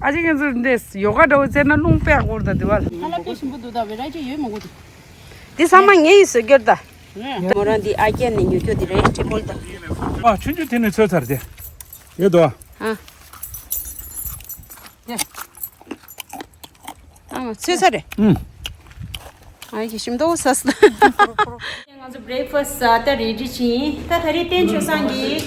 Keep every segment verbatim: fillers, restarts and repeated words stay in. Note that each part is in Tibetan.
ཨ་ཅེ་ཁྱེད་ཚོ་འདི་ཡོ་ག་འདྲ་བོ་རྩེ་ན་རླུང་པས་སྐོར་ད་དེ་བ་ལ། ཁ་ལག་དཔེ་ཞིམ་པོ་འདུག་ད་བེ་ར་ཅེ་ཡོད་མང་པོ་འདུག་དེ་ཚང་མ་ངས་ཡིས་བཟོས་རྒྱུར་ད། རེད། མོ་རང་འདི་ཨ་རྒྱན་ནས་ཉོ་རྒྱུ་དེ་རེད་ཁྲི་པོལ་ད། ཨ་ཆུང་ཆུང་དེ་ནས་ཚོད་ཚར་དེ། ཡོད་དོ། ཨ། ཨ་མ་ཚོད་ཚར་རེད། ཨུམ། ཨ་ཡེ་ཞིམ་མདོག་ས་སི། ང་ཚོ་བྷི་རེག་ཕ་སི་ད་རེ་ཌི་བྱིན། ད་ད་རེས་བསྟན་ཆོས་བཟང་གི་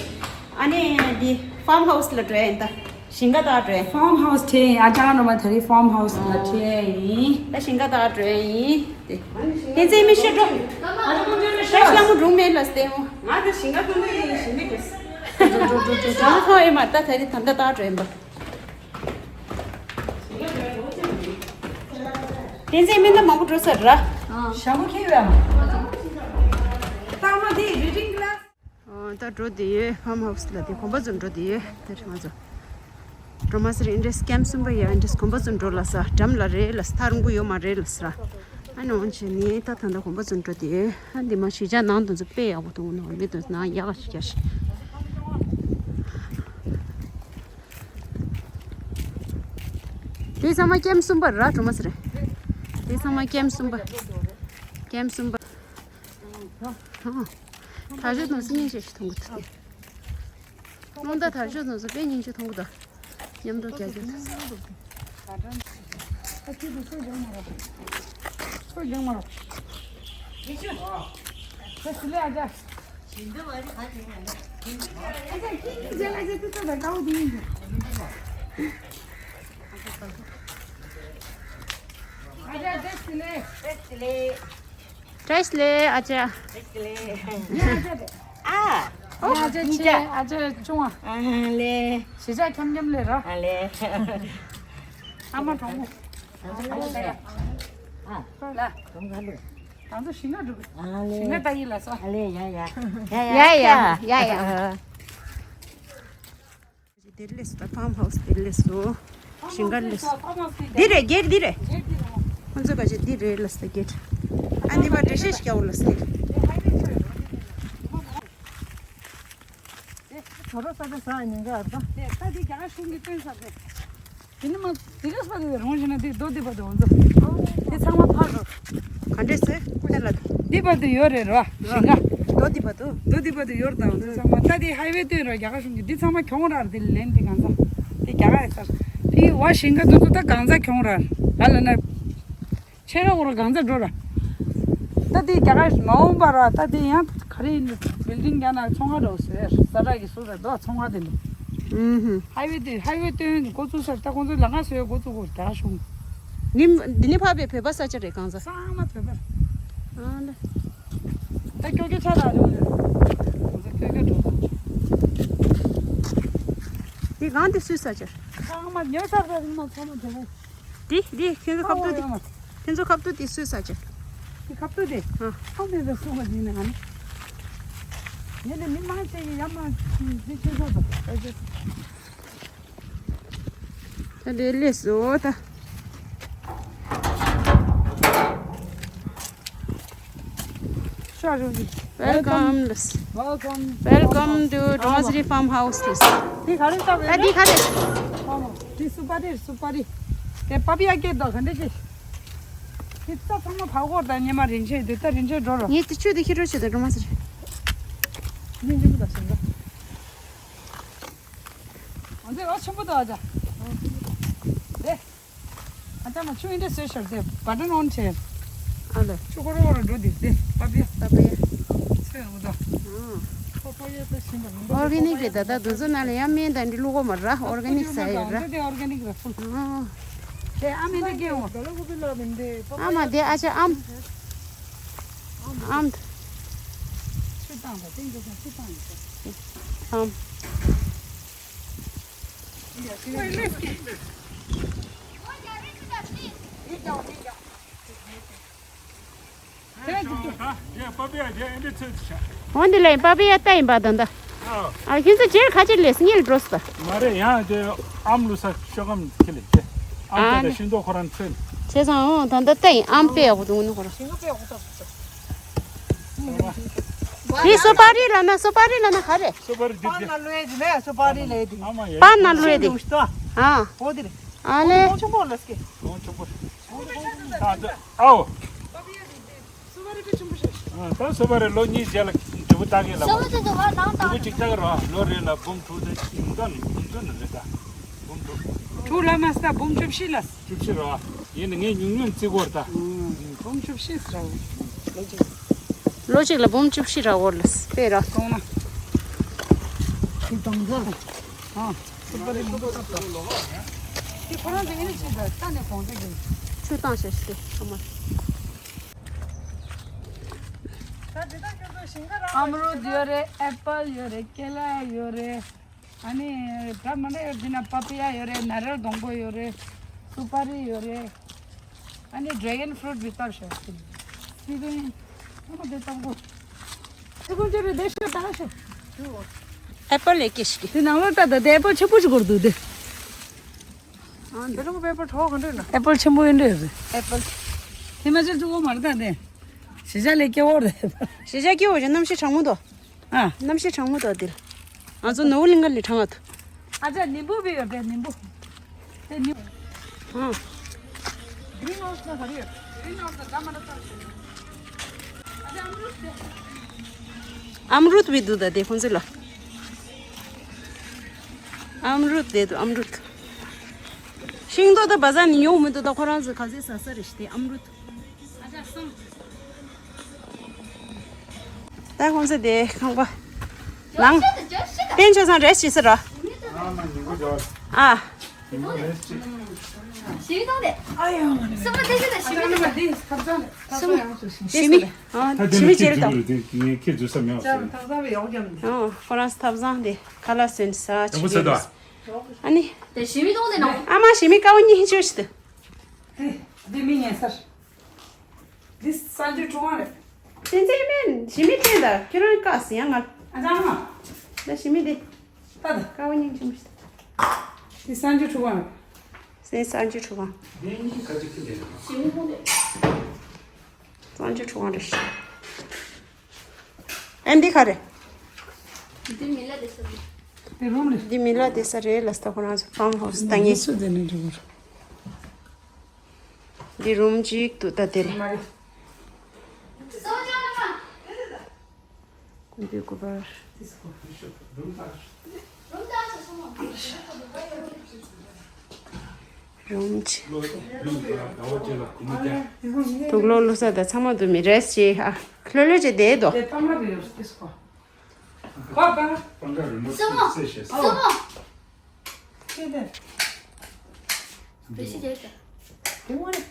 ཨ་ནེ་འདི་ཕརམ་ཧའུ་སི་ལ་འགྲོ་ཡིན་ད། ཞིང་ཁ་བཏགས་འགྲོ་ཡིན། ཕརམ་ཧའུ་སི་ཁྲིད་ཡིན། ཨ་ཅག་ནོ་མ་ད་རེས་ཕརམ་ཧའུ་སི་ལ་ཁྲིད་ཡིན། ད་ཞིང་ཁ་བཏགས་འགྲོ་ཡིན་དེ། དེ་ཚེ་མི་ཤེས་འགྲོ། ད་ཤ་མོ་འགྲོ་མེད་ལ་སྟེ་མོ། ང་ད་ཞིང་ཁ་ཐོན་ནས་ཡིན་ཞིང་ཁ་གི། འགྲོ་འགྲོ་འགྲོ་འགྲོ་འགྲོ། ང་ཐོན་ཡིན་མ་ད་ད་རེས་ད་ད་བཏགས་འགྲོ་ཡིན་པ། བསྟན་འཛིན་མི་སྣ་མང་པོ་འགྲོ་ས་རེད་ར། ཞྭ་མོ་ཁྱེར་ཡོད་ཨ། རྟགས་མ་དེ་རི་ཊིང་ཀི་ལ་སི། ཨོ་ད་འགྲོ་དེ་ཡོད། ཕརམ་ཧའུ་སི་ལ་དེ་གོམ་པ་ཚོ་འགྲོ་དེ་ཡོད། དེ་རེད་ང་ཚོ། འགྲོ་མ་ཟེར་ཨིན་ཌི་སི་ཀེམ་གསུམ་པ་ཡ་ཨིན་ཌི་སི་གོམ་པ་ཚོ་འགྲོ་ལ་ས་འགྲམ་ལ་རེད་ལ་ས་ཐག་རིང་པོ་ཡོད་མ་རེད་ལ་ས་ར། ཨ་ནི་འོན་ཆེ་ནི་ད་ད་ད་གོམ་པ་ཚོ་འགྲོ་དེ་ཡོད། ཨ་འདི་མ་གཞིས་ཆགས་ནང་དུ་ཚོ་དཔེ་ཡག་པོ་འདུག་ནོ་མི་དུ་ནང་ཡག་ཞིག་རྒྱ་ཞིག་དེ་ཚང་མ་ཀེམ་གསུམ་པ་ར་གྲོ་མ་སི་རེད། དེ་ཚང་མ་ཀེམ་གསུམ་པ། ཀེམ་གསུམ་པ། ཨ། དར་ལྕོག་དང་སྙིང་རྗེ་ཞིག་མཐོང་གི་འདུག་རླུང་རྟ་དར་ལྕོག་དང་སོ་དཔེ་སྙིང་རྗེ་མཐོང་གི་འདུག་མཉམ་དུ་རྒྱག་རྒྱུ་དང་། བཀྲ་ཤིས་བདེ་ལེགས་ཨ་ཅག་ཨ། ཨ་ཅག་ཆེ་ཨ་ཅག་ཆུང་བ། ཨ་ལེ། གཞིས་ཆགས་འཁྱམ་འཁྱམ་ལས་ར། ཨ་ལེ། ཨ་མ་གྲོགས་མོ། ཨ་ལ། གྲོགས་མོ་ལ། ང་ཚོ་ཞིང་ཁ་འགྲོ་གི། ཨ་ལེ། ཞིང་ཁ་ལྟ་ཡིན་ལ་སོ། ཨ་ལེ་ཡ་ཡ། ཡ་ཡ་ཡ་ཡ། དེར་སླེབས་སོང་། ད་ཕརམ་ཧའུ་སི་དེར་སླེབས་སོང་། ཞིང་ཁར་སླེབས་སོང་། འདི་རེད་གེ་ཊི་འདི་རེད། ཁོང་ཚོ་ག་ཅིག་འདི་རེད་ལ་ས་གེ་ཊི། ཨ་འདི་པར་འགྲེལ་བཤད་ཞིག་རྒྱག་འོ་ལ་ས་གེ་ཊི། དེ་ཁ་རོ་ས་ཆ་ས་ཉིན་ག་ར་ད། དེ་ཁ་འདི་རྒྱ་གར་གཞུང་གི་སྟོན་ས་རེད། དེ་ནི་མ་དེ་ག་ས་དེ་རོང་ཞིག་ན་དེ་རྡོ་དེ་བར་དུ་འོང་ཚོ། དེ་ཚང་མ་ཕར་རོ། ག་འདྲས་སེ་ཁོ་ལ་དེ་བར་དུ་ཡོད་རེད་རོ། ཞིང་ཁ། རྡོ་དེ་བར་དུ། རྡོ་དེ་བར་དུ་ཡོད་དང་དེ་ཚང་མ་ད་དེ་ཧའི་ཝེ་སྟོན་རོ། རྒྱ་གར་གཞུང་གི་དེ་ཚང་མ་གྱོང་ར་དེ་ལེན་དེ་གང་ཚ། དེ་རྒྱ་གར་ཡ་ཚར། དེ་བ་ཞིང་ཁ་དུ་དུ་ད་གང་ཚ་གྱོང་ར། ཨ་ལ་ན། ཆེ་ར་འོ་ར་གང་ཚ་འགྲོ་ར། ད་དེ་རྒྱ་གར་མ་འོངས་པ་ར་ད་དེ་ཡང་ག་རེ་ཡིན་འགྲོ། བིལ་ཌིང་རྒྱ་ནག་ཚོང་ཁང་འགྲོ་ཟེར། ས་ར་གི་སུ་ར་རྡོ་ཚོང་ཁང་དེ་འགྲོ། ཧུམ་ཧུམ། ཧའི་ཝེ་དེ་ཧའི་ཝེ་སྟོན་འགོ་བཙུགས་ས་ད་ཁོང་ཚོ་ལ་ང་སོའི་འགོ་བཙུགས་འགོ་རྒྱ་གཞུང་། ནི་འདི་ནི་ཕ་བའི་བོད་པ་ས་ཆ་རེད་གང་ས། ཚང་མ་བོད་པ། ཨ་ལེ། ད་ཀྱོ་ཀྱོ་ཆ་ད་རེད་འོ་རེད། ཁོང་ཚོ་ཀྱོ་ཀྱོ་འགྲོ་ད། འདི་གང་དེ་སུའི་ས་ཆ། ཚང་མ་ཉོ་ས་རེད་མ་ཚང་མ་བོད་པ། འདི་འདི་ཁྱོད་ཚོ་ཁབ་ཏུ་འདི། ཨོ་ཡ་མ། ཁྱོད་ཚོ་ཁབ་ཏུ་འདི་སུའི་ས་ཆ། འདི་ཁབ་ཏུ་འདི། ཨ། ཁབ་ཏུ་འདི་སུ་ག་འདི་ནི་ཨ་ནི། ངས་ནི་མི་མང་ཆེ་ཡི་ཡ་མ་འདི་ཁྱོད་ཚོ་དང་ཨ་ཅེ། ད་ལས་ལས་སོ་ད། ཤ་རུ་ཞིག Welcome. Welcome. Welcome to Dhomasri Farm House. དེ་ག་རེ་ལྟ་བས། ད་འདི་ག་རེ། ཨ་མ། དེ་སུ་པ་རི་སུ་པ་རི། དེ་པ་པི་ཡ་སྐད་དོ་ག་འདྲ་ཞིག་དེ་ཚོ་ཚང་མ་ཕ་གོར་དང་ཉི་མ་རིན་ཆེན་དེ་ད་རིན་ཆེན་འགྲོ་རོགས། ངས་དེ་ཆུ་དེ་ཁྱེར་རོགས་བྱེད་དང་Dhomasri། ཉིན་རིང་པོ་དང་ཞིང་ཁ། ང་ཚོའི་འོ་ཆེན་པོ་དང་ཨ་ཅག་དེ། ཨ་ཅག་མ་ཆུ་ཨིན་དྲ་སོས་ཤར་དེ་བ་ཏན་ཨོན་ཆེ། ཨ་ལེ། ཆུ་ཀོ་རོ་རོ་འགྲོ་དེ་དེ་པ་པི་ཡ། པ་པི་ཡ། ཚེ་འུ་ད། ཨང་། ཁོ་པ་ཡ་ད་ཤིན་པ་མི་འདུག་ཨོར་གེ་ནིག་རེད་ད། ད་དུ་ཚོ་ན་ལ་ཡ་མེ་ད་འདི་ལུ་གོ་མ་ར་ཨོར་གེ་ནིག་ས་ཡོད་ར། དེ་ཨོར་གེ་ནིག་ར་ཕུལ། ཨང་། དེ་ཨ་མེ་ད་གེ་འོ། ཨ་མ་དེ་ཨ་ཅག་ཨམ། ཨམ། ཆུ་བཏང་པ་དེ་འདི་ཚོ་ཆུ་བཏང་ཡོད། ཨམ། འོན་ཏེ་ལས་པ་པི་ཡ་ལྟ་ཡིན་པ་ད་ད། ཨ་ཁྱེད་ཚོ་རྗེས་ཁ་ཆེ་ལས་སྙིལ་འགྲོ་སོང་། མ་རེད་ཡང་དེ་ཨམ་ལུ་ས་ཤོ་གམ་ཁེ་ལེ་དེ། ཨམ་ཨ་ད་ནི། ཤིང་ཏོག་ཁོ་རང་ཚོས། བྱས་ཙང་འོ་ད་ད་ལྟ་ཡིན་ཨམ་དཔེ་ཡག་པོ་འདུག་ནི་ཁོ་རང་། དེ་སོ་པ་རི་ལ་ན་སོ་པ་རི་ལ་ན་ག་རེ། སོ་པ་རི་དེ་དེ། པ་ན་ལོས་དེ་ལས་སོ་པ་རི་ལས་དེ། ཨ་མ་ཡ། པ་ན་ལོས་དེ། ཨ། འོ་དེ་རེད། ཨ་ལེ། ཨོ་ཆོག་པོ་ལ་སྐྱེ། ཨོ་ཆོག་པོ། ཨོ་ཆོག་པོ། ཨོ། སོ་པ་རེ་ལོ་གཉིས་རྗེས་ལ་འབྲས་བུ་བཏགས་ཡིན་ལ་བ། སོ་པ་དེ་ཚོ་ང་དང་དང་། འབྲས་བུ་གཅིག་བཏགས་རོ། ལོ་རེ་ལ་འབུམ་དྲུག་དང་ཉིས་བརྒྱ་ནས་ཉིས་བརྒྱ་ནས་རེད་ད། འབུམ་དྲུག་དྲུག་ལ་མ་སྟ་འབུམ་བཅུ་བཞི་ལ། བཅུ་བཞི་རོ། ཡིན་ན་ངས་ཉུང་ཉུང་བརྩི་གོ་ར་ད། འབུམ་བཅུ་བཞི་ཟེར་བ། ལོ་གཅིག་ལོ་གཅིག་ལ་འབུམ་བཅུ་བཞི་ར་འོར་ལ་སྤེ་ར། སོང་ན། ཆུ་དང་འདྲ། ཨ། སུ་པ་རི་མོ་ཏོག་ཏོག་དེ་ཁོ་རང་ཚོ་ཡིན་ནི་ཆུ་ད་ལྟ་ནས་གོང་ཚད་ཀྱི། ཆུ་བཏང་ཤག་ཤི་ཁ་མ། ཨམ་རུ་ཡོད་རེད། ཨེ་པལ་ཡོད་རེད། ཀེ་ལ་ཡོད་རེད། ཨ་ནི་ད་མ་འདྲ་ཡོད་འདི་ན་པ་པི་ཡ་ཡོད་རེད། ནཱ་རེལ་སྡོང་པོ་ཡོད་རེད། སུ་པ་རི་ཡོད་རེད། ཨ་ནི་ཌེ་གོན་ཕུ་རུཊ་བི་ཏར་ཤག་སི་ཏུ་ཨ་མ་དེ་ཏག་གོ། ཨེ་པལ་ལས་ཀྱི་ཞིག་དེ་ནང་ལོ་ལྟ་ད་དེ་ཨེ་པལ་ཆེན་པོ་ཞིག་གོར་འདུག་དེ། ཨ་འདི་ལོ་ཨེ་པལ་གྲོགས་ག་འདྲ་ཡིན་ན། ཨེ་པལ་ཆེན་པོ་ཡིན་འདྲ་ཡོད་རེད། ཨེ་པལ། དེ་མ་ཆེན་ཆུང་གོ་མ་རེད་ད་དེ། གཞིས་ཆགས་ལས་སྐྱེ་བོ་རེད། གཞིས་ཆགས་སྐྱེ་བོ་ཞིག་གནམ་གཤིས་གྲང་མོ་འདུག་ཨ། གནམ་གཤིས་གྲང་མོ་དང་དེར། ང་ཚོ་ནོར་བུ་གླིང་ག་ལས་གྲང་བ་དང་། ཨ་ཅག་ནིམ་བུ་བི་ཡོད་པས་ནིམ་བུ། དེ་ནིམ། ཨ། གི་རིན་ཧའུ་སི་ན་ག་རེ་ཡོད། གི་རིན་ཧའུ་སི་ན་འདྲ་མ་འདྲ་བཏང་ཤོག་ཨ་ཅག་ཨམ་རུ་སི་དེ། ཨམ་རུད་བི་འདུག་ད་དེ་ཁོང་ཚོ་ལ། ཨམ་རུད་དེ་འདུག་ཨམ་རུད། ཤིང་ཏོག་ད་བ་ཟ་ནི་ཉོ་མི་འདུག་ད་ཁོ་རང་ཚོ་ག་ཚོད་ཟ་ས་རེད་ཤི་དེ་ཨམ་རུད། ད་ཁོང་ཚོ་དེ་ཁང་པ། ནང་། བསྟན་ཆོས་ཚང་རེས་བྱེད་ས་ར། ཨ། ཞི་མི་གཏོང་དེ། སུ་མ་དེ་ཞི་ད་ཞི་མི་གཏོང་དེ། ཞི་མི། ཨ། ཞི་མི་བྱེད་དང་། ཁྱེད་འཛུལ་ས་མེད་པ། ཨ། ཁོ་རང་ཐབ་ཚང་དེ་ཁ་ལག་སོན་ས་ཆི་གེ་རེད། ཨ་ནི། དེ་ཞི་མི་གཏོང་དེ་ནང་། ཨ་མ་ཞི་མི་ཀ་བོ་གཉིས་ཆོས་ཤི་ད། དེ་དེ་མི་ཉན་སར། འདི་གསར་འགྱུར་ཁྲུང་བ་རེད། བསྟན་འཛིན་སྨན་ཞི་མི་བསྟན་ད་ཁྱོད་རང་བཀག་ཟིན་ཡང་ང་། ཨ་ཅག་མ། ད་ཞི་མི་འདི། ད་ད། ཀ་བ་སྙིང་རྗེ་མོ་ཞིག་ད། འདི་གསར་འགྱུར་ཁྲུང་བ་རེད། སེ་གསར་འགྱུར་ཁྲུང་བ། འདི་གཉིས་ཁ་ཅིག་ཁྱི་ལས་རེད། ཞི་མི་ཁོང་རེད། གསར་འགྱུར་ཁྲུང་བ་རེད། ཨ་འདི་ག་རེད། འདི་མི་ལ་དེ་ས་རེད། འདི་རུམ་རེད། འདི་མི་ལ་དེ་ས་རེད་ལ་སྟ་ཁོ་རང་ཚོ་ཕམ་ཧའུ་སི་ལྟ་ངེས། སུ་དེ་ནས་འགྲོ་གི་རེད། འདི་རུམ་གཅིག་ཏུ་ལྟ་དེ་རེད། མ་རེད། འདི་སྐུ་པར། རུམ་གཅིག་དུག་ལོག་བླུགས་ས་དང་ཚང་མ་དུ་མི་རེས་ཅེ་ཨ། ལྷོད་ལྷོད་ཅེ་བསྡད་དོ། དེ་སྤང་ཁ་རེད་ཡོད་སྐྱེས་སོ། ཁོ་སྤང་ཁ། སྤང་ཁ་རིན་པོ་ཆེ་རྩེ་ཤེས་སོ། ཁྱེད་དེ། བེ་ཤི་རྒྱལ་ཤ། དེ་མོ་རེད།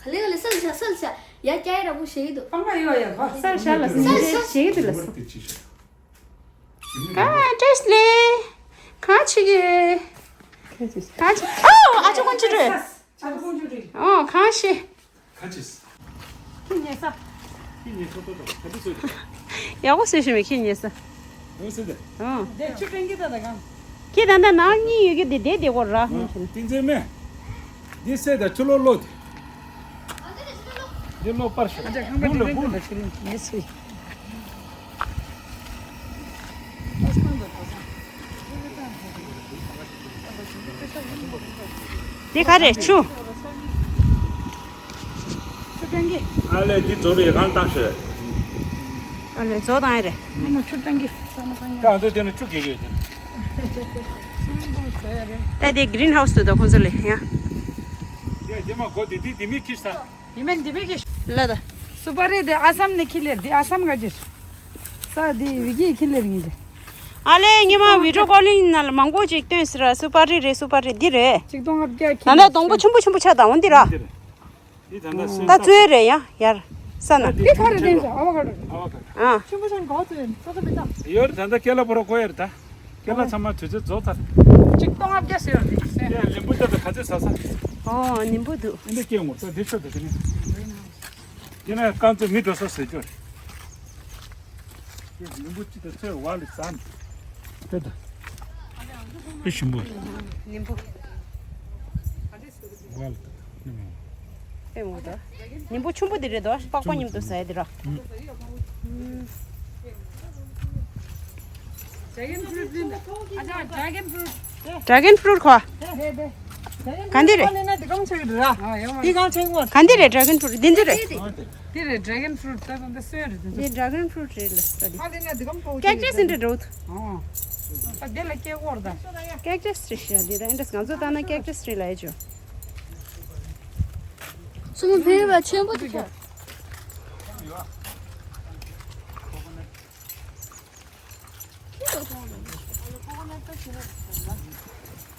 ག་ལེ་ག་ལེ་སལ་ཤ་སལ་ཤ། ཡ་སྐྱ་ཡ་ར་བུ་ཞེ་གི་འདུག་སྤང་ཁ་ཡོད་ཡ་གོ། སལ་ཤ་ལ་སལ་ཤ་ཞེ་གི་འདུག་ལ་སོ། ཨ་བཀྲ་ཤིས་ལེ། གང་ཆི་གི། གང་ཆི། ཨོ་ཨ་ཅོ་ཀུན་ཆི་རེད། ཨ་ཅོ་ཀུན་ཆི་རེད། ཨོ་གང་ཤི། ཁ་ཅིས། ཁྱི་ཉལ་ས། ཁྱི་ཉལ་ས་ཏོ་ཏོ་ག་དུས་སོ་ཅི། ཡག་པོ་བཟོས་ཤི་མེད་ཁྱི་ཉལ་ས། ཡོང་སྲིད་དེ། ཨོ། དེ་ཆུ་སྤྲིན་གི་ད་ད་གང་། ཁྱི་ད་ད་ནང་གཉིས་ཡོད་གི་དེ་དེ་དེ་གོ་ར། ཨོ་ཏིང་ཙེ་མེ། འདི་སེ་ད་ཆུ་ལོ་ལོ་དེ། འདི་ལོ་པར་ཤོ། ཨ་ཅག་ཁང་པ་དེ་རིང་དུ་ད་ཆུ་རིང་ཉལ་སུ་ཡི། དེ་ག་རེད་ཆུ། ཆུ་སྤྲིན་གི། ཨ་ལས་འདི་རྫོགས་པའི་གང་བཏང་ཤོད། ཨ་ལས་རྫོགས་བཏང་ཡ་རེད། ཨ་མ་ཆུ་སྤྲིན་གི། ད་ང་ཚོ་དེ་ནི་ཆུ་གེ་གེ་དེ། ད་དེ་གི་རིན་ཧའུ་སི་དུ་ད་ཁོང་ཚོ་ལས་ཡ། དེ་དེ་མ་གོ་དེ་དེ་དེ་མི་ཁྱི་ས། ཡིན་མིན་འདི་མིག་གི། ལ་ད། སུ་པ་རི་དེ་ཨ་སམ་ནས་ཁྱི་ལེར་འདི་ཨ་སམ་ག་ཅིར། ས་འདི་བི་གི་ཁྱི་ལེར་ཡིན་འདི། ཨ་ལེ་ཉི་མ་བི་ཌིའོ་ཀོ་ལིང་ནང་ལ་མང་པོ་ཅིག་སྟོན་ཟེར་ར། སུ་པ་རི་རེད། སུ་པ་རི་འདི་རེད། ཆིག་སྟོང་ལྔ་བརྒྱ་ཁྱི་ད་ལེར་ལྟ་སྡོང་པོ་ཆུང་པོ་ཆུང་པོ་ཆགས་དང་འོ་འདི་ར། འདི་ད་ད་སུན་ད་ད་ཚོད་རེད་ཡ་ཡར། ས་ན། འདི་ག་རེ་ལེན་ཟེར་ཨ་བ་ག་རེ། ཨ་བ་ག་རེ། ཨ། ཆུང་པོ་ཆང་གོ་ཚོད་ཡིན་ཚོ་ཚོ་མི་ད། ཡོད་རེད་ད་ད་ཀེ་ལ་པོ་ར་གོ་ཡ་རེད་ད། ཁྱེད་ལ་ཚང་མ་དུས་ཚོད་རྫོགས་ཚར། གཅིག་སྟོང་ལྔ་བརྒྱ་ཟེར་བ་དེ། ཡ་ལིམ་བུ་ལྟ་ད་ག་ཚོད་ཟ་ས། ཨོ་ལིམ་བུ་འདུག་འདི་སྐྱེ་ངོ་ས་འདི་ཤོད་དུ་དེ་ནི། དེ་ན་རྐང་ཚོད་མི་འགྲོ་ས་ཟེར་རྒྱུ་རེད། ལིམ་བུ་ཅི་ད་ཚོད་བ་ལི་ཟ་ནི། དེ་ད། དེ་ཞིམ་པོ། ལིམ་བུ། ཝལ། ཨེ་མོ་ད། ཉིན་པོ་ཆུང་པོ་འདི་རེད་དོ། པགས་པ་མཉམ་དུ་ཟ་ཡ་འདི་ར། Dragon fruit ལིན། ཨ་ཅག dragon fruit། Dragon fruit ཁོ། དེ་དེ། ག་འདི་རེད། ཨ་ལེ་ན་འདི་གང་ཆགས་རེད་ར། འདི་གང་ཆགས་ངོ་། ག་འདི་རེད། ཌེ་གོན་ཕུ་རུཊ་འདི་འདི་རེད། འདི་རེད་ཌེ་གོན་ཕུ་རུཊ། ད་ད་འདི་སོན་རེད་འདི། འདི་ཌེ་གོན་ཕུ་རུཊ་རེད་ལ་ད་འདི། ཨ་ལེ་ན་འདི་གང་པོ་ཀེག་ཊས་འདི་འདྲ་འདུག་ཨོ། ད་འདི་ལ་སྐྱེ་སྐོར་ད། ཀེག་ཊས་རེད་ཤག་འདི་ད་འདི་ང་ཚོ་ད་ན་ཀེག་ཊས་རེད་ལ་ཨེ་ཅོ། སུ་མོ་བོད་པ་ཆེན་པོ་དེ་ཤག་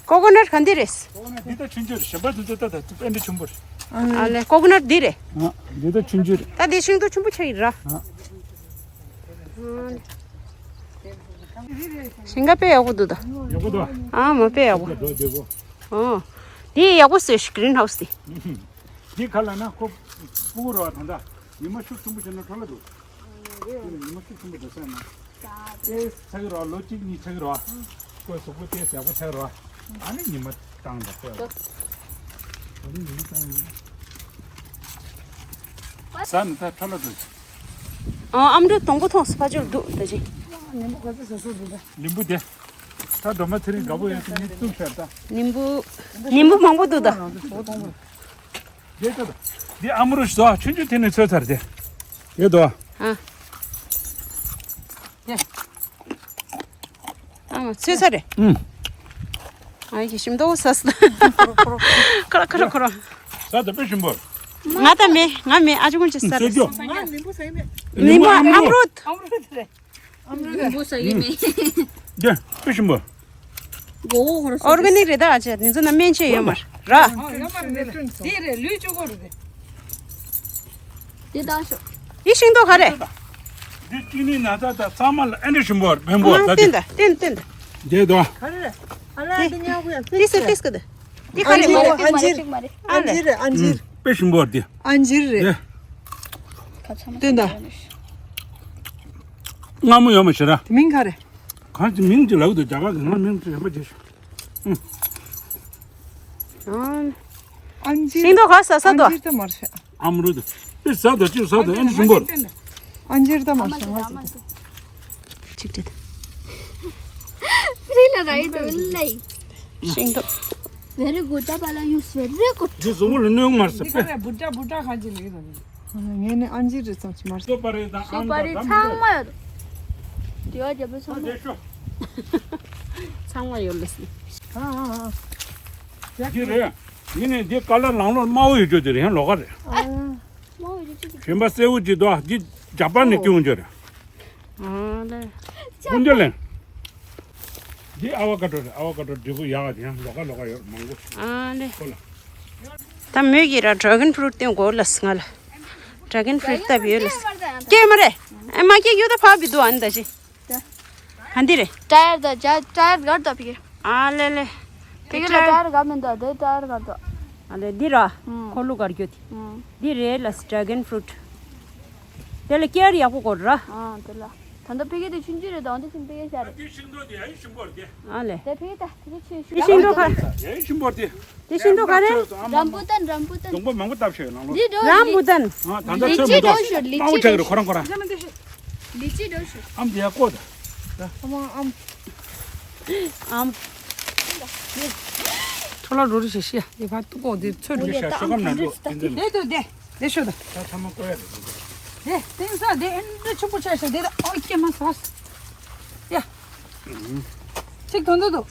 ཀོ་ཀོ་ནཊ་ག་འདི་རེད། ཀོ་ཀོ་ནཊ་འདི་ད་ཆུང་ཆུང་རེད། གཞན་པ་འདི་ཚོ་ད་ད་དཔེ་འདྲ་ཆེན་པོ་རེད། ཨ་ལེ་ཀོ་ཀོ་ནཊ་འདི་རེད། ཨ་འདི་ད་ཆུང་ཆུང་རེད། ད་འདི་ཤིང་ཏོག་ཆེན་པོ་ཆགས་ཡིན་ར། ཨ་ཞིང་ཁ་དཔེ་ཡག་པོ་འདུག་ད། ཡག་པོ་འདུག་ཨ་མ་དཔེ་ཡག་པོ། འགྲོ་བདེ་པོ། ཨོ། འདི་ཡག་པོ་བཟོས་ཤག་གྷི་རིན་ཧའུ་སི་འདི། འདི་ག་ལ་ན་ཁོ་སྤུ་གུ་རོ་ད་ད་ཉི་མ་ཤུགས་ཆེན་པོ་བྱས་ན་འཕྲོ་བརླག་འདུག་དེ་ལ་ཉི་མ་ཤུགས་ཆེན་པོ་འདུག་ཟེར་ན། དེ་ཚ་གི་རོ་ལོ་གཅིག་གཉིས་ཚ་གི་རོ། ཁོའི་གཟུགས་པོ་དེ་ཡག་པོ་ཚ་གི་རོ། ཨ་ནི་ཉི་མ་བཏང་ད་ཁོ། ཨ་ནི་ཉི་མ་བཏང་ཡང་། ཟ་ནི་ད་འཕྲོ་བརླག་འདུག་ཨ་ཨམ་འབྲུ་དང་པོ་མཐོང་སོང་ཕ་ཆོས་འདུག་ད་ཅི། ཉིན་པོ་ག་ཚོད་བཟོ་བཟོ་འདུག་ད། ཉིན་པོ་དེ། ད་སྒྲོལ་མ་ཚེ་རིང་དགའ་པོ་ཡོད་དེ་ངས་བཙུགས་ཤར་ད། ཉིན་པོ། ཉིན་པོ་མང་པོ་འདུག་ད། ཨ་འདི་ཚོ་གཏོང་པ། དེ་ལྟ་དང་། འདི་ཨ་མ་རུ་ཞིག་བཟོ་ཆུང་ཆུང་དེ་ནས་ཚོས་ཚར་དེ། ཡོད་དོ། ཨ། ཨ་མ་ཚོས་ཚར་རེད། ཨུམ། ཨ་ཡི་ཞིམ་མདོག་ས་ས། ཁོ་ར་ཁོ་ར་ཁོ་ར། ས་དེ་དཔེ་ཞིམ་པོ། ང་ད་མེད་ང་མེད་ཨ་ཅོ་ཀུན་གྱིས་ས་རེད། ང་ཉིན་པོ་ཟ་ཡི་མེད། ཉིན་པོ་ཨ་མ་རུ། ཨ་མ་རུ་དེ་རེད། ཨ་མ་རུ་དེ་རེད། ཉིན་པོ་ཟ་ཡི་མེད། དེ་དཔེ་ཞིམ་པོ། མགོ་བོ་ཧོར་སོ། ཨོར་ག་ནིག་རེད་ད་ཨ་ཅེ་དེ་ཚོ་ན་སྨན་ཆས་ཡོད་མ་རེད་ར། ཨ་ཡོད་མ་རེད་དེ་རེད། དེ་རེད་ལུས་བཅུ་གོ་རེད་དེ། དེ་ད་ཤོག་ཡི་ཤིང་ཏོག་ག་རེད། འདི་ཅི་ནི་ན་ད་ད་ཚང་མ་ལ་ཨེ་འདྲ་ཞིམ་པོ་བེམ་པོ་ད་དེ། བསྟན་ད་བསྟན་བསྟན་ད། འདི་དོ། ག་རེ་རེད། ཨ་ལ་འདི་ཉག་པོ་ཡ་ཏིས་ཏིས་ཏིས་གི་དེ། འདི་ག་རེ་རེད། ཨ་འཇིར། ཨ་འཇིར་རེད་ཨ་འཇིར། དཔེ་ཞིམ་པོ་འདི། ཨ་འཇིར་རེད། དེ། བསྟན་ད། མངར་མོ་ཡོད་མ་ཤེས་ར། དེ་མིང་ག་རེ། གང་ཅི་མིང་ཅི་ལབ་འདུག་རྒྱ་གར་གྱི་ང་མིང་ཅི་ཡོད་མ་བྱེད་ཤོག་ཨང་། ཨང་། ཨང་ཅི། ཤིང་ཏོག་ག་ས་ས་དོ། ཨང་ཅི་ད་མར་ཤ། ཨམ་རུ་དོ། དེ་ས་དོ་ཅི་ས་དོ་ཨན་ཞིམ་པོར། ཨང་ཅི་ད་མར་ཤ་ང་ཅི་ད། ཅིག་ཅིག་རི་ལ་ར་ཡི་དོ་ལ་ཡི། ཤིང་ཏོག very good ད་པ་ལ་ཡུ་སི་very good དེ་གཟུགས་པོ་ལ་གནོད་མ་རེད་ཟེར་པས། བུ་ཏྲ་བུ་ཏྲ་ཁ་ཅི་ལ་ཡི་དོ། ངས་ནི་ཨང་ཅི་རེ་ཙམ་ཅི་མར། སོ་པ་རེ་དང་ཨང་པ་རེ་ཚང་མ་ཡོད། དེ་བ་རྒྱབ་པའི་ཚང་མ། ཚང་མ་ཡོད་ལ་སི། ཨ་ཨ་ཨ། འདི་རེད། འདི་ནི་འདི་ཀ་ལ་ལང་ལོ་དམར་པོ་ཡོད་རྒྱུ་དེ་རེད་ཡང་ལོགས་ཀ་རེད། ཨ། དམར་པོ་ཡོད་རྒྱུ་ཅི། གཞན་པ་སེར་པོ་ཅིག་འདུག་འདི་ཇ་པན་ནས་སྐྱོན་རྒྱུ་རེད། ཨ་ལེ། ཀུན་ཇ་ལེན། འདི་ཨ་བ་ཀ་ཏྲོ་རེད། ཨ་བ་ཀ་ཏྲོ་འབྲས་བུ་ཡག་ག་དེ་ཡང་ལོགས་ཀ་ལོགས་ཀ་ཡོད་མང་པོ། ཨ་ལེ། ཁོ་ལ། ད་མོས་ཀྱིས་ར་ཌྲེ་གོན་ཕུ་རུཊ་སྟོན་དགོས་ལ་སི་ང་ལ། ཌྲེ་གོན་ཕུ་རུཊ་ལྟ་བུ་ཡོད་ལ་སི། སྐྱེས་མ་རེད། ཨེ་མ་སྐྱེས་ཡོད་ད་ཕ་བི་དུ་ཨ་ནི་ད་ཅི། ག་འདི་རེད། ཊ་ཡར་ད་ཇ་ཊ་ཡར་གར་ད་ཕི་གེ། ཨ་ལེ་ལེ། ཕི་གེ་ལ་ཊ་ཡར་ག་མིན་ད་དེ་ཊ་ཡར་གར་ད། ཨ་ལེ་འདི་ར། ཁོ་ལུ་གར་གྱོད་དེ། འདི་རེད་ལ་སི་ཌྲེ་གོན་ཕུ་རུཊ། དེ་ལ་ཀེར་ཡག་པོ་དགོས་ར། ཨ་དེ་ལ། ད་ལྟ་ཕི་གེ་དེ་ཆུང་ཆུང་རེད་ད་འོན་ཏེ་ཆུང་ཕི་གེ་ཤ་རེད། དེ་ཤིང་ཏོག་དེ་ཡ་ཡི་ཤིང་པོར་དེ། ཨ་ལེ། དེ་ཕི་གེ་ད་དེ་ཆུང་ཤིང་ཏོག་ག་ཡ་ཡི་ཤིང་པོར་དེ། དེ་ཤིང་ཏོག་ག་རེ། རམ་བུ་ཏན་རམ་བུ་ཏན། སྡོང་པོ་མང་པོ་བཏབ་ཤོད་ནང་ལོ། འདི་འགྲོ། རམ་བུ་ཏན། ཨ་ད་ལྟ་ལི་ཅི་ཚོད་མི་འགྲོ་འདུག་ཤོད་ལི་དམར་པོ་ཅི་ཆགས་ཀྱི་རེད་འགྲོ་ཁོ་རང་ཁོ་རང་། ལི་ཅི་འགྲོ་ཤོད། ཨམ་དེ་ཡ་ཀོ་ད། ཨམ་ཨམ། ཨམ། ཁྲོ་ལ་རོ་རི་ཤ་ཤི་ཡ་དེ་ཕ་ཏུ་ཀོ་དེ་ཚོད་འགྲོ། ཤ་ཤ་ཤོ་གམ་ན་འགྲོ་དེ་འདི་ལ། དེ་དུ་དེ་དེ་ཤོད་ད། ད་ཚང་མ་ཀོ་ཡ་རེད། དེ་དེང་སང་དེ་ཨེ་འདྲ་ཆུ་པོ་ཆ་ཤ་དེ་ད་ཨོ་ཀེ་མ་ས་ས། ཡ། ཅིག་དོན་དུ་འདུག་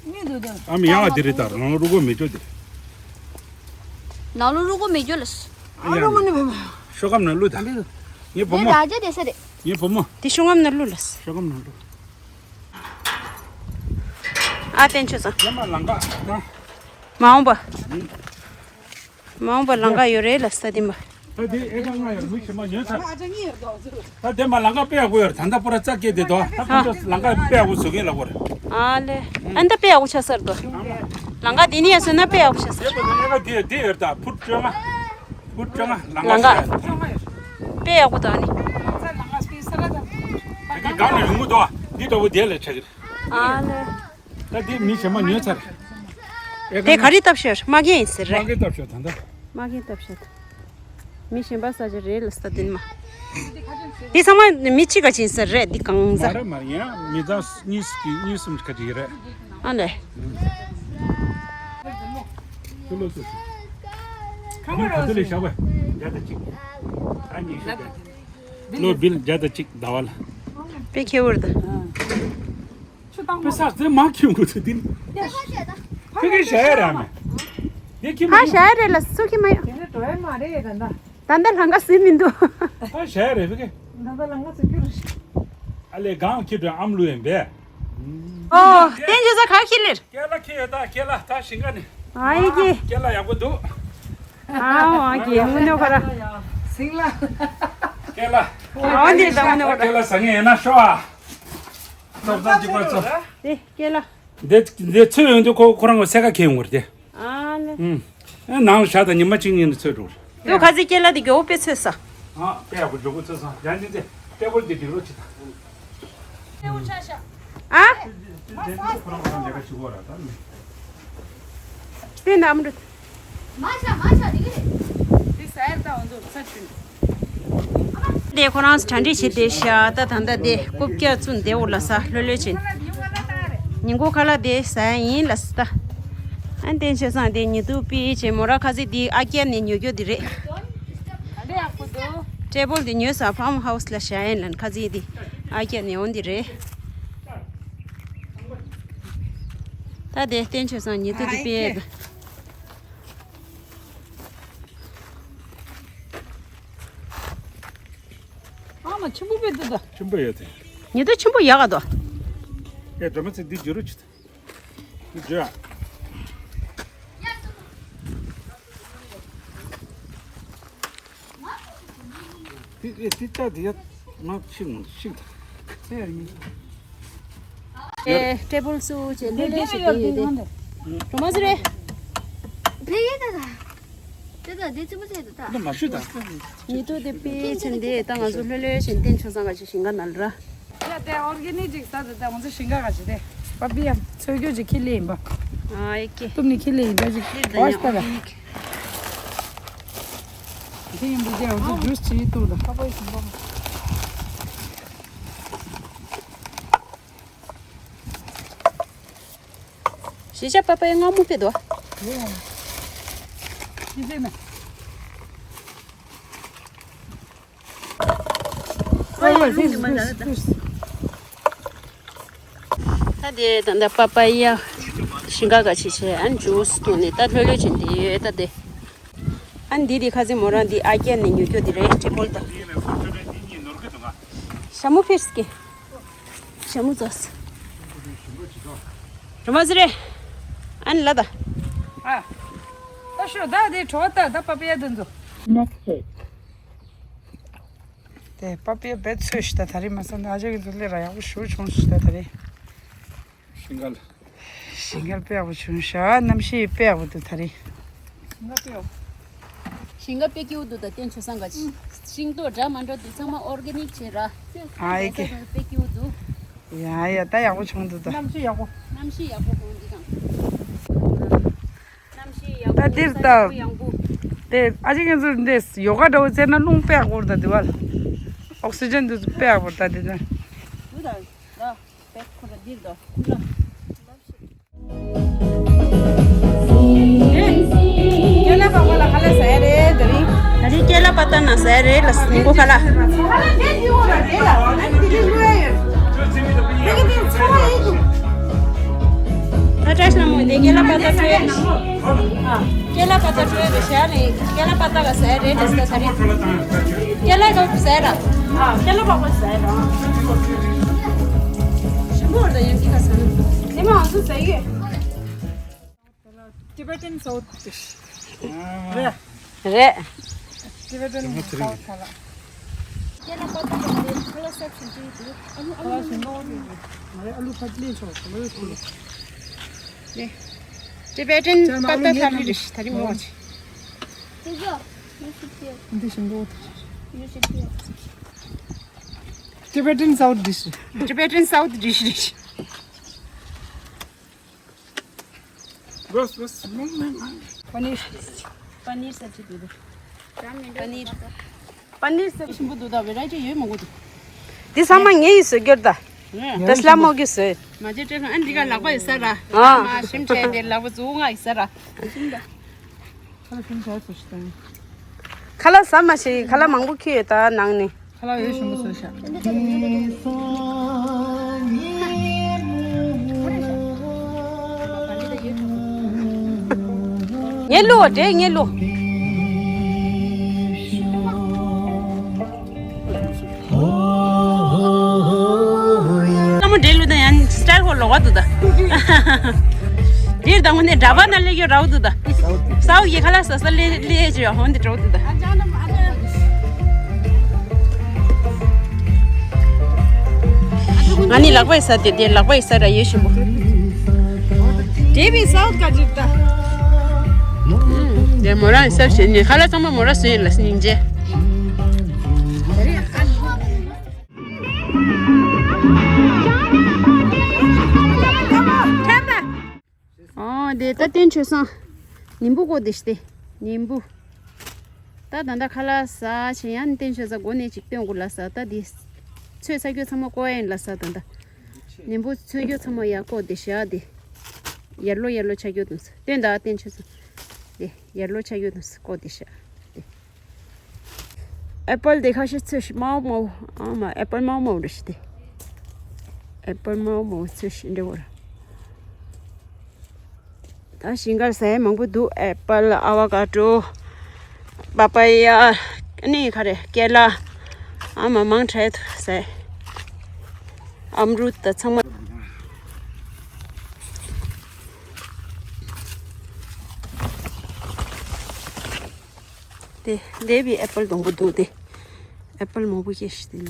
མི་འདུག་དེ། ཨ་མི་ཡག་ག་དེ་རེད་ད་རང་རུ་གོ་མི་འགྱོ་དེ། ནང་ལོ་རུ་གོ་མི་འགྱོ་ལ། ཨ་རུ་གོ་ནི་བུ་མོ། ཤོ་གམ་ན་ལུ་ད། ངའི་བུ་མོ། ར་ཇ་དེ་ས་རེད། ངའི་བུ་མོ། དེ་ཤོ་གམ་ན་ལུ་ལ། ཤོ་གམ་ན་ལུ། ཨ་བསྟན་ཆོས་ཚང་། ཡ་མ་ལང་ག་ད། མ་འོངས་པ། མ་འོངས་པ་ལང་ག་ཡོད་རེད་ལ་ས་དེ་མ། ད་དེ་ཨེ་ཀ་ལྔ་ཡོད་མི་ཞིག་མ་ཉོས་ཚར། ད་དེ་མ་ལང་ག་དཔེ་ཡག་པོ་ཡོད་རེད་ད་ལྟ་པོ་ར་རྩ་སྐྱེས་དེ་དོ་ད་ཁོང་ཚོ་ལང་ག་དཔེ་ཡག་པོ་བཟོ་མཁན་ལ་གོ་རེད། ཨ་ལེ། ཨ་ནི་ད་དཔེ་ཡག་པོ་ཆགས་ས་རེད་དོ། ལང་ག་དེ་ནི་ཡ་བཟོས་ན་དཔེ་ཡག་པོ་ཆགས་ས་རེད། དེ་དེ་ཡོད་ད་ཕུར་བཅོ་ལྔ། ཕུར་བཅོ་ལྔ་ལང་ག་ལང་ག་ཞིག་དཔེ་ཡག་པོ་ད་ནི། དེ་གི་སྒང་ནས་ཡོང་གི་འདུག་ཨ་འདི་ལྟ་བུ་དེ་ལས་ཆགས་ཀྱི་རེད། ཨ་ལེ། ད་དེ་མི་གཞན་མ་ཉོས་ཚར། དེ་ག་རེ་བཏབ་ཤོད་མ་གིན་ཡིན་ཟེར་རེད། མ་གིན་བཏབ་ཤོད་ད་ལྟ། མ་གིན་བཏབ་ཤོད། མི་གཞན་པ་ས་ཆ་རེད་ལ་ས་དེ་མ། དེ་ཚང་མ་མི་གཅིག་ག་ཅིག་ཡིན་ཟེར་རེད་འདི་གང་ཟ། མ་རེད་མ་རེད་ཡང་མི་ཚང་གཉིས་གཉིས་གསུམ་ག་ཅིག་ཡིན་རེད། ཨ་ལེ། ཁ་མ་ར་ཁ་ཐུ་ལེ་ཤ་བ། བརྒྱ་དང་གཅིག་ཨ་ཉི་ཤུ་བརྒྱ། ལོ་བིལ་བརྒྱ་དང་གཅིག་ཟླ་བ་ལ། དཔེ་ཁེ་བོར་ད། ཆུ་བཏང་བ། པེ་ས་ཟེ་མ་ཁྱིམ་གུ་ཚུ་ཏིན། ཕ་གི་ཤ་ཡ་ར་མེ། ཡ་ཁྱིམ་ཕ་ཤ་ཡ་རེ་ལ་སུ་ཁྱིམ་མ་ཡོད། དེ་ནི་འགྲོ་ཡ་མ་རེད་ད་ད། ད་ལྟ་ལྷང་ག་སུ་མི་འདུག་ཕ་ཤ་ཡ་རེ་ཕ་གི། ད་ལྟ་ལྷང་ག་སུ་ཁྱུ་རེ། ཨ་ལེ་གང་ཁྱི་འགྲོ་ཨམ་ལུ་ཡན་པས། ཨོ་བསྟན་ཆོས་ས་ག་ཁྱི་ལེར། ཀེ་ལ་ཁྱི་ཡོད་ད་ཀེ་ལ་ད་ཞིང་ཁ་ནི། ཨ་ཡི་ཀེ། ཀེ་ལ་ཡག་པོ་འདུག་ཨ་ཨ་ཀེ་མུ་ནོ་ཁ་ར། སིང་ལ། ཀེ་ལ། ཨ་འདི་ད་མུ་ནོ་ཁ་ར། ཀེ་ལ་ཟ་ངེ་ཡིན་ན་ཤོ་ཨ། ཙོག་ཙོག་ཅིག་པ་ཙོག་དེ་ཀེ་ལ། འདི་འདི་ཚོས་ཡོང་དུས་ཁོ་ཁོ་རང་གི་སེ་ཁ་ཁེ་ཡོང་བར་དེ། ཨ་ལེ། ཨུམ། ཨེ་ནང་ལ་བཞག་དང་ཉི་མ་གཅིག་གཉིས་ནས་ཚོས་འགྲོ། དུ་ཁ་ཟི་ཀེ་ལ་དེ་མགྱོགས་པོ་དཔེ་ཚོས་ས། ཨ་དཔེ་ཡག་པོ་མགྱོགས་པོ་ཚོས་ས་ཡང་འདི་ཚེ་ཏེ་བོལ་དེ་སྒྲིག་རོགས་བྱེད་དང་། ཨ། ཁོ་རང་ཁོ་རང་ལས་ཀ་བྱེད་དགོས་ར་ད་ནི། དེ་ནམ་རུ། མ་ཆ་མ་ཆ་དེ་གི་རེད། དེ་ཟ་ཡར་ད་འོང་དུ་ཚ་ཆུན། དེ་ཁོ་རང་གྲ་སྒྲིག་བྱེད་དེ་ཤ་ད་ད་ད་དེ་རྐུབ་བཀྱག་བཙུགས་དེ་འོ་ལ་ས་ལྷོད་ལྷོད་བྱེད། ཉིན་གུང་ཁ་ལག་དེ་ཟ་ཡ་ཡིན་ལ་ས་ད། ཨན་བསྟན་ཆོས་བཟང་དེ་ཉི་དུ་པི་ཆེ་མོ་ར་ཁ་ཟི་དེ་ཨ་ཀྱ་ནས་ཉོ་རྒྱུ་དེ་རེད། ཏྲེ་བོལ་དེ་ཉོས་ས་ཕམ་ཧའུ་སི་ལ་བཞག་ཡིན་ལ་ཁ་ཟི་དེ་ཨ་ཀྱ་ནས་འོང་དེ་རེད། ད་དེ་བསྟན་ཆོས་བཟང་ཉི་དུ་དེ་པི་ཨེ་ད། ཨ་མ་ཆེན་པོ་པེ་ཏི་ད། ཆེན་པོ་ཡོད་དེ། ཉི་ཟླ་ཆེན་པོ་ཡག་ག་དོ། ཡ་འགྲོ་མ་ཚེ་འདི་འཇུ་རུ་ཆུ་ད། འདི་འཇུ་ཨ། འདི་འདི་འདི་ལྟ་འདི་ཡ་ང་ཤིག་ང་ཤིག་ད། ཨེ་ཊེ་བལ་སུ་ཅེ་ལེ་ལེ་ཞིག་དེ་ཡོད་དེ། རོ་མ་ཟི་རེ། ལེ་ཡེ་ད་ད། དེ་ད་དེ་ཙི་མོ་ཙི་ད་ད། འདི་མ་ཤུ་ད། ཉི་དུ་དེ་པི་ཆེན་དེ་ད་ང་ཚོ་ལྷོད་ལྷོད་བཞིན་བསྟན་ཆོས་བཟང་ག་ཅིག་ཞིང་ཁ་ནལ་ར། ཡ་དེ་ཨོར་གེ་ནིག་ཅིག་ཟ་དེ་ད་ང་ཚོ་ཞིང་ཁ་ག་ཅིག་དེ། པ་པི་ཡ་ཚོས་རྒྱུ་ཅིག་ཁི་ལེ་ཡིན་པ། ཨ་ཡེ་ཀེ། གཏུབ་ནི་ཁི་ལེ་ཡིན་པ་ཅིག་ཁི་ལེ་ཝ་ཤི་ད་ད། ཨོར་གེ་ནིག། དེ་ཡིན་པ་དེ་ང་ཚོ་ཇུས་ཅིག་གཏུབ་ད། ཤེས་བྱ་པ་པའི་སྔ་མོ་ཕེ་དོ། ད་དེ་ད་ད་པ་པ་ཡ་ཤིང་ཀ་ག་ཆེ་ཆེ་ཨན་ཇུས་འཐུང་ནས་ད་ལྷོད་ལྷོད་བྱས་འདི་ཡོད་ད་དེ། ཨན་འདི་དེ་ཁ་སི་མོ་རང་འདི་ཨ་ཀྱ་ནས་ཉོ་རྒྱུ་འདི་རེད་ཊེ་བལ་ད། ཤ་མོ་ཕེ་སི་ཀེ། ཞྭ་མོ་རྫོགས། རོ་མ་ཟི་རེ། ཨན་ལ་ད། ཨ། ད་ཤོ་ད་དེ་གྲོ་ད་ད་པ་པི་ཡ་དུ་འཛོ། Next hit. དེ་པ་པི་ཡ་བེད་ཚོས་ཤི་ད་ད་རེ་མ་སང་ད་ཨ་ཅག་གི་འཛོ་ལེ་ར་ཡག་པོ་ཞུ་བྱུང་ཤི་ད་ད་རེ། ཤིང་ག་ལ། ཤིང་ག་ལ་དཔེ་ཡག་པོ་བྱུང་ཤག་གནམ་གཤིས་དཔེ་ཡག་པོ་འདུག་ད་རེ། ཤིང་ག་དཔེ་ཡག་ཤིང་ག་དཔེ་སྐྱིད་པོ་འདུག་ད་བསྟན་ཆོས་བཟང་ག་ཅི། ཤིང་ཏོག་འདྲ་མ་འདྲ་འདུག་ཚང་མ་ཨོར་གེ་ནིག་བྱས་ར། ཨ་ཡེ་ཀེ། དཔེ་སྐྱིད་པོ་འདུག་ཡ་ཡ་ད་ཡག་པོ་བྱུང་འདུག་ད། གནམ་གཤིས་ཡག་པོ། གནམ་གཤིས་ཡག་པོ་ཧོང་འདི་དང་། གནམ་གཤིས་ཡག་པོ་ད་འདིར་ད། ཡང་པོ། དེ་ཨ་ཅག་ཁྱེད་ཚོ་འདི་ཡོ་ག་འདྲ་བོ་བྱས་ན་རླུང་དཔེ་ཡག་པོ་རེད་ད་འདི་བ་ལ། ཨོག་སི་ཇན་འདི་དཔེ་ཡག་པོ་རེད་ད་འདི་ད། འདུག་ད། ད། དཔེ་ཁོ་ར་འདིར་དོ། ཁུ་ར། ཀེ་ལ་པ་ཏ་ལ་ཁ་ལ་ཟ་ཡ་རེད་ད་རིང་། ད་རིང་ཀེ་ལ་པ་ཏ་ན་ཟ་ཡ་རེད་ལ་ཉིན་གུང་ཁ་ལ། ད་བཀྲ་ཤིས་ལྷ་མོ་འདི་ཀེ་ལ་པ་ཏ་སྤྲོད་ཡ་རེད། ཀེ་ལ་པ་ཏ་སྤྲོད་ཡ་རེད་ཤ་རེད། ཀེ་ལ་པ་ཏ་ག་ཟ་ཡ་རེད་ད་ཟ་ད་རིང་། ཀེ་ལ་ག་ཟ་ཡ་ར། ཀེ་ལ་པ་ཏ་ཟ་ཡ་ར། ཞིམ་པོ་རེད་ད་ཡང་ཀི་ག་ཟ་ན། དེ་མ་ང་ཚོ་ཟ་ཡོད། Tibetan South dish. རེད། རེད། Tibetan South ཁ་ལག་ཀེ་ལ་པ་ཏ་ལ་ཁ་ལག་སབ་ཞིམ་པོ་འདུག་ཨ་ལུ་ཨ་ལུ་ཞིམ་པོ་འདུག་ང་རེ་ཨ་ལུ་ཕ་ལི་ཆོག་ཨ་ལུ་ཆོག Tibetan པ་ཏ་ཐ་ལི་རེད་ད་རིང་མོ་ཆེ། འདི་ཞིམ་པོ། Tibetan South dish. Tibetan South dish རེད། Bas, bas. པ་ནིར། པ་ནིར་སབ་ཅི་དེ་རེད། པ་ནིར། པ་ནིར་སབ་ཞིམ་པོ་འདུག་ད་བེ་རའི་ཊི་ཡོད་མང་པོ་འདུག་འདི་ཚང་མ་ངས་ཡིས་བཟོས་རྒྱུར་ད། ད་སླ་མོ་གིས་བཟོས། མ་བྱེད་སྤྲད་ཨ་འདི་ག་ལག་པ་ཡིས་ཟ་ར། ཨ། མ་ཞིམ་བྱས་ཏེ་ལག་པ་མཛུབ་མོ་ཡིས་ཟ་ར། ཞིམ་ད། ཁ་ལག་ཟ་མ་ཤེས། ཁ་ལག་མང་པོ་ཁྱེར་ཡོད་ད་ནང་ནས། ཁ་ལག་ཡོད་ཞིམ་པོ་བཟོས་ཤག་ངས་བླུག་འདྲེ་ངས་བླུག་ལྷ་མོ་འདྲེ་ལུ་ད་ཡང་སི་ཊལ་ཧོ་ལོག་པ་འདུག་ད། འདིར་ད་ངོ་ནས་གྲྭ་པ་ན་ལེགས་ཡོད་རའུ་འདུག་ད། སའུ་ཡི་ཁ་ལག་ཟ་ས་ལེ་ལེ་ཅི་ཡོད་ཧོན་དེ་འགྲོ་འདུག་ད། ང་ནི་ལག་པ་ཡི་ས་དེ་དེ་ལག་པ་ཡི་ས་ར་ཡོད་ཞིམ་པོ། འདྲེ་བི་སའུ་ཀ་ཅིག་ད། དེ་མོ་རང་ཡི་ས་བྱེད་ནི་ཁ་ལག་ཚང་མ་མོ་ར་སུ་ཡིན་ལ་སྙིང་རྗེ། ཨོ་དེ་ད་བསྟན་ཆོས་སང་། ནིམ་བུ་བཀོག་དེ་ཤི་སྟེ། ནིམ་བུ། ད་ད་ད་ཁ་ལག་ཟ་ཆེ་ཡང་བསྟན་ཆོས་ས་སྒོ་ནས་ཅིག་སྟོན་དགོས་ལ་ཟ་ད་དེ། ཚོས་ས་རྒྱུ་ཚང་མ་བཀོག་ཡིན་ལ་ཟ་ད་ད། ནིམ་བུ་ཚོས་རྒྱུ་ཚང་མ་ཡར་བཀོག་དེ་ཤི་ཨ་དེ། ཡར་ལོ་ཡར་ལོ་ཆ་རྒྱུ་དུང་ས་སྟོན་ད་བསྟན་ཆོས་སང་། དེ་ཡར་ལོ་ཆ་རྒྱུ་དུང་ས་བཀོག་དེ་ཤི་ཨ་དེ། ཨེ་པལ་དེ་ཁ་ཤས་ཚོས་ཤིག་མའོ་མའོ། ཨ་མ་ཨེ་པལ་མའོ་མའོ་རེ་ཤི་དེ། ཨེ་པལ་མའོ་མའོ་ཚོས་ཤིག་འདྲེ་བོར། ད་ཞིང་ཁར་ཟས་མང་པོ་འདུག་ཨེ་པལ། ཨ་བ་ཀ་ཏོ། པ་པ་ཡ། ཨ་ནི་ག་རེ་ཀེ་ལ། ཨ་མ་མང་དྲགས་འདུག་ཟས། ཨམ་རུ་ད་ཚང་མ། དེ་དེ་བི་ཨེ་པལ་སྡོང་པོ་འདུག་དེ། ཨེ་པལ་མང་པོ་སྐྱེས་ཤིག་དེ་ལ།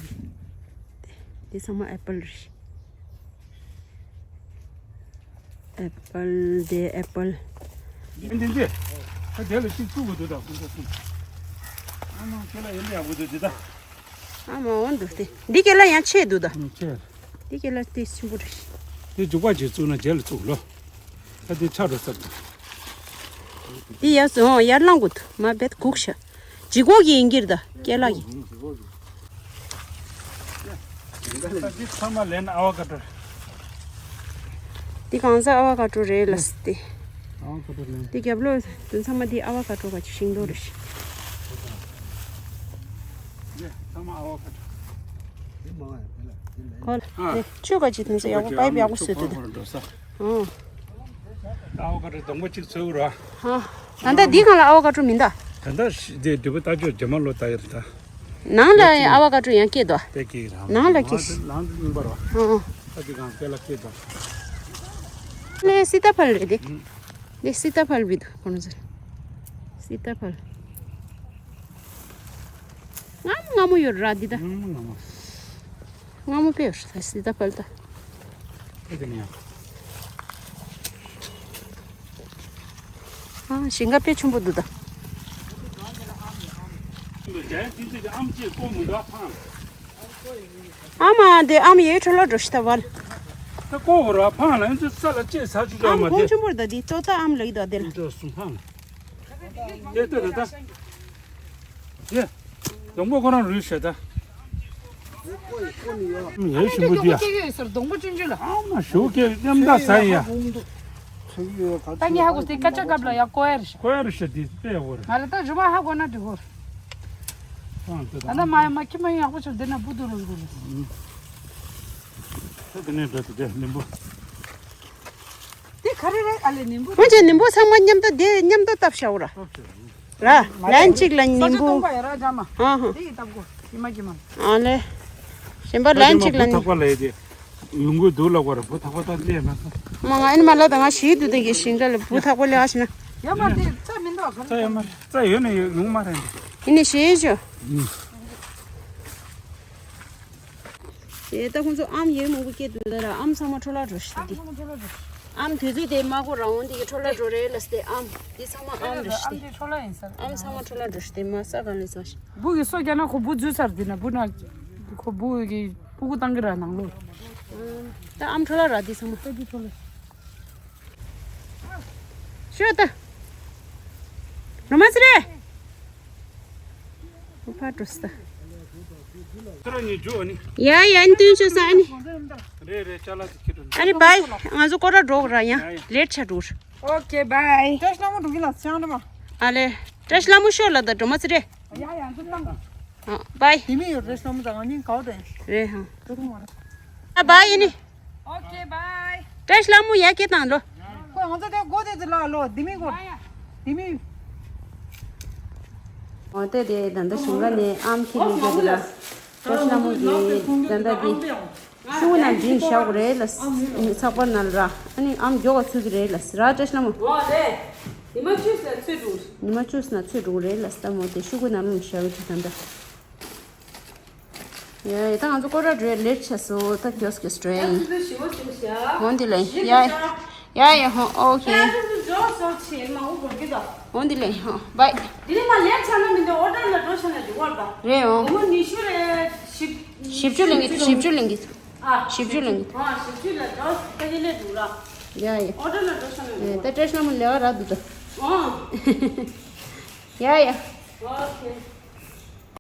དེ་དེ་ཚང་མ་ཨེ་པལ་རེད། ཨེ་པལ་དེ་ཨེ་པལ། འདི་འདི་འདི། ད་དེ་ལ་གཅིག་བཙུགས་དགོས་འདུག་ད་ཁོང་ཚོ་གསུམ། ཨ་མ་ཁྱེད་ལ་ཡིན་ཡག་པོ་འདུག་དེ་ད། ཨ་མ་འོན་འདུག་དེ། འདི་ཀེ་ལ་ཡང་ཆེ་འདུག་ད། ཨ་ཆེ། འདི་ཀེ་ལ་དེ་ཆེན་པོ་རེད། དེ་འཇུག་པ་ཅིག་བཙུགས་ན་རྗེས་ལ་བཙུགས་ལོ། ད་དེ་ཆག་འགྲོ་ས་འདུག་འདི་ཡར་སོང་ཡར་ལངས་དགོས་འདུག་མ་བེད་གུག་ཤ། ལྗིད་ཁོག་གི་ཡིན་གྱིར་ད་ཀེ་ལ་གི། ད་འདི་ཚང་མ་ལེན་ཨ་བ་ཀ་ཏོ། འདི་གང་ཟག་ཨ་བ་ཀ་ཏོ་རེད་ལ་སི་ཏི། ཨ་བ་ཀ་ཏོ་ལེན། འདི་རྒྱབ་ལོགས་དེ་ཚང་མ་འདི་ཨ་བ་ཀ་ཏོ་ག་ཅིག་ཤིང་ཏོག་རེད། འདི་ཚང་མ་ཨ་བ་ཀ་ཏོ། ཁོ་ལ་ཨ། དེ་ཆུ་ག་ཅིག་དེ་ཚོ་ཡག་པོ་པའི་ཡག་པོ་བཟོས་འདུག་ད། འགྲོ་ས། ཨོ། ཨ་བ་ཀ་ཏོ་སྡོང་པོ་གཅིག་འཚོལ་ར། ཧ། ད་ལྟ་འདི་སྒང་ལ་ཨ་བ་ཀ་ཏོ་མིན་ད། ད་ལྟ་ཤི་དེ་དུས་བུ་ལྟ་ཅོ་རྗེས་མ་ལོ་ད་ཡར་ད། ནང་ལ་ཨ་བ་ཀ་ཏོ་ཡང་སྐྱེས་དོ། དེ་སྐྱེས་ར། ནང་ལ་སྐྱེས་ཤི། ནང་དུ་སྙིང་པ་ར། ཨོ་ཨོ། ད་དེ་སྒང་དེ་ལ་སྐྱེས་དོ། ལེ་སི་ཏ་ཕལ་རེད་དེ། ཨུམ། ལེ་སི་ཏ་ཕལ་བི་དུ་ཁོ་ན་ཟེར། སི་ཏ་ཕལ། ང་མོ་ང་མོ་ཡོད་ར་འདི་ད། ང་མོ་ང་མོ། ང་མོ་པེ་ཡོད་ས་སི་ཏ་ཕལ་ད། ཨེ་དེ་ནི་ཡང་། ཨ་ཞིང་ཁ་དཔེ་ཆེན་པོ་འདུག་ད། ཨ་མ་དེ་ཨམ་ཡའི་འཕྲོ་ལ་འགྲོ་ཤི་ད་བལ། ད་ཀོ་བོ་ར་ཕང་ལ་ཡིན་ཚུལ་ས་ལ་ཅེ་ས་ཆུ་ཨམ་ཅོག་མ་གོང་དེ། ཆེན་པོར་ད་དེ་ཏོ་ད་ཨམ་ལ་ཡི་ད་དེ་ལ། ཡིན་ཚུལ་སུ་ཕང་། དེ་ལྟ་ད་ད། དེ། སྡོང་པོ་ཁོ་རང་རུལ་ཤ་ད། ཡལ་ཞིམ་པོ་འདི་ཡ། སྡོང་པོ་ཅུན་ཅུན་ལ། ཨ་མ་ཞོ་ཀེ་མཉམ་ད་ཟ་ཡ། ད་ངས་ཧ་གོ་སྟེ་སྐད་ཆ་སྐབས་ལ་ཡ་ཀོ་ཡ་རེ་ཤ། ཀོ་ཡ་རེ་ཤ་འདི་དཔེ་ཡག་པོ་རེད། ང་ལ་ད་རུ་མ་ཧ་གོ་ན་འགྲིག་གོ་རེད། ཨ་ད་ད་མ་ཡ་མ་ཁྱི་མ་ཡག་པོ་ཆུ་འདི་ན་བུ་དུ་རུ་གོ་རེད། ད་དེ་ནས་འགྲོ་དེ་ནིམ་བུ། དེ་ག་རེ་རེད་ཨ་ལེ་ནིམ་བུ། ཁོང་ཚོས་ནིམ་བུ་ཚང་མ་མཉམ་དུ་དེ་མཉམ་དུ་བཏབ་བཞག་འོ་ར། ར། ལན་གཅིག་ལ་ནིམ་བུ། ཨ་ཧ། དེ་ཡི་བཏབ་གོ། ཡི་མ་གི་མ། ཨ་ལེ། གཞན་པ་ལན་གཅིག་ལ་ནི། བུ་ཐག་པ་ལ་ཡི་དེ། ལུང་གོས་འདུག་ལ་གོ་ར་བུ་ཐག་པ་ད་ལས་མ་སོང་། མ་ང་ཨེ་ནི་མ་ལ་ད་ང་ཞིག་འདུག་དེ་གི་ཞིང་ཁ་ལ་བུ་ཐག་པ་ལས་ཨ་ཤི་ན། ཡ་མ་དེ་རྩ་མི་འདུག་ག་རེ། རྩ་ཡ་མ་རྩ་ཡོད་ནི་ཡོད་ཡོང་མ་རེད། ཡིན་ནི་ཞིག་ཞུ། དེ་ད་ཁོང་ཚོ་ཨམ་ཡོད་མང་པོ་སྐྱེས་འདུག་ལ་ར་ཨམ་ཚང་མ་འཕྲོ་བརླག་འགྲོ་ཤི་ད་དེ། ཨམ་དུས་ཚོད་དེ་མ་གོ་རང་འོང་དེ་གི་འཕྲོ་བརླག་འགྲོ་རེད་ལ་སྟེ་ཨམ་དེ་ཚང་མ་ཨམ་རེད་ཤི་དེ། ཨམ་ཚང་མ་འཕྲོ་བརླག་འགྲོ་ཤི་དེ་མ་ས་ག་ལས་ས་ཤི། བུ་གི་སོ་རྒྱ་ན་ཁོ་བུ་འཛུལ་ཚར་དེ་ན་བུ་ན་ཁོ་བུ་གི་ཕྲུ་གུ་བཏང་གི་ར་ནང་ལོ། ད་ཨམ་འཕྲོ་བརླག་ར་དེ་ཚང་མ། ཤོད་ད། རོ་མ་སི་རེད། ཕར་འགྲོ་ས། ཁྱེད་རང་གཉིས་འཇུ་ཨ་ནི། ཡ་ཡ་ཨ་ནི་སྟོན་ཆོག་ས་ཨ་ནི། རེད་རེད་ཅ་ལག་དེ་ཁྱེར་འགྲོ་ནི། ཨ་ནི་བའི་ང་ཚོ་སྐོར་ར་འགྲོ་གི་ར་ཡ། ཡ་ཡ། ལེཊ་ཆགས་འགྲོ་གི་ར། ཨོ་ཀེ་བའི། ཏེ་ཤ་མོ་འགྲོ་གི་ལ་ཚང་ར་མ། ཨ་ལེ། བཀྲ་ཤིས་ལྷ་མོ་ཤོག་ལ་ད་འགྲོ་མ་ཚེ་རེད། ཡ་ཡ་འདུག་ཏང་། ཨ་བའི། དེ་མི་ཡོད་རེད་སོང་ཙང་ཨ་ནི་གའོ་དེ། རེད་ཧང་། འགྲོ་ཐུབ་མ་རེད། ཨ་བའི་ཡིན་ནི། Okay, bye. བཀྲ་ཤིས་ལྷ་མོ་ཡ་སྐད་བཏང་ལོ། ཁོ་ང་ཚོ་དེ་སྒོ་དེ་ཚོ་ལ་ལོ་དེ་མི་སྒོ། དེ་མི། འོ་དེ་དེ་ད་ལྟ་ཞིང་ཁ་ནས་ཨམ་ཁྱེར་ནས་རྒྱབ་ལ། བཀྲ་ཤིས་ལྷ་མོ་གི་ད་ལྟ་དེ། ཤུ་ན་འདྲིན་བཞག་རེད་ལ། ཚགས་པར་ནང་ལ་ར། ཨ་ནི་ཨམ་མགྱོགས་པ་ཚུགས་ཀྱི་རེད་ལ་ར། བཀྲ་ཤིས་ལྷ་མོ། འོ་རེད། ཉི་མ་བཅུ་ཙམ་ཚོད་འགྲོ། ཉི་མ་བཅུ་ཙམ་ཚོད་འགྲོ་རེད་ལ་ལྷ་མོ་དེ་ཤུ་གུ་ནང་ལ་བཞག་གི་ད་ལྟ། ཡ་ཡ་ད་ང་ཚོ་སྐོར་ར་འགྲོའི་ལེཊ་ཆགས་སོང་ད་མགྱོགས་མགྱོགས་འགྲོ་ཡ་ཡིན། འོ་འདི་ལ་ཡ་ཡ་ཡ་ཧོ་ཨོ་ཁེ། འོ་འདི་ལ་ཧོ་བའི། རེད་འོ། བཞི་བཅུ་ལེན་གི་བཞི་བཅུ་ལེན་གི་བཞི་བཅུ་ལེན་གི་ཡ་ཡ། ད་བཀྲ་ཤིས་ལྷ་མོ་ལས་ཀ་རག་འདུག་ད། ཡ་ཡ།